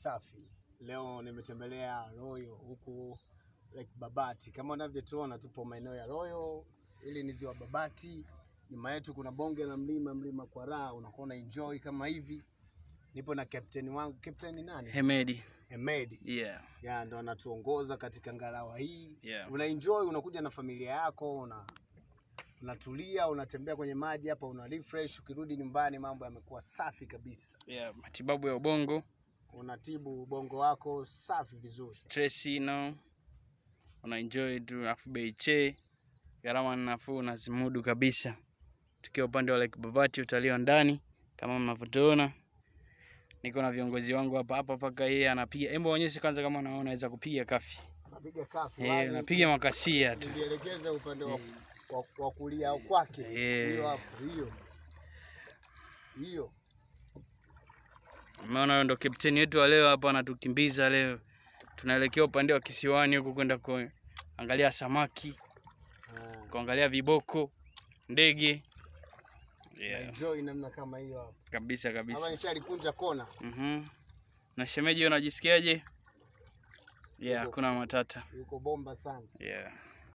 Safi. Leo nimetembelea Royal huku Lake Babati. Kama unavyotuona tupo maeneo ya Royal, ili ni ziwa Babati. Nyuma yetu kuna bonge la mlima, mlima Kwaraa, unakuwa una enjoy kama hivi. Nipo na captain wangu. Captain ni nani? Hemedi. Hemedi. Yeah. Ya ndo anatuongoza katika ngalawa hii. Yeah. Una enjoy, unakuja na familia yako, unatulia, unatembea kwenye maji hapa, una refresh, ukirudi nyumbani mambo yamekuwa safi kabisa. Yeah, matibabu ya ubongo, Unatibu ubongo wako safi vizuri. Stress, una enjoy tu, afu bei che, gharama ni nafuu, unazimudu kabisa. Tukiwa upande wa Lake Babati, utalii wa ndani kama mnavyotuona. Niko na viongozi wangu hapa hapa paka yeye anapiga. Hebu onyeshe kwanza kama unaona unaweza kupiga kafi. Napiga kafi. Eh, wali, unapiga makasia tu. Nilielekeza upande wa kulia au kwake. Hiyo hapo, hiyo. Hiyo. Umeona, huyo ndo kapteni wetu wa leo hapa anatukimbiza leo. Tunaelekea upande wa kisiwani huko kwenda kuangalia samaki, kuangalia viboko, ndege. Yeah. Enjoy namna kama hiyo hapo. Kabisa Ama kabisa. nishalikunja kona. Na shemeji, unajisikiaje? Yeah, hakuna matata. Yuko bomba sana. Yeah.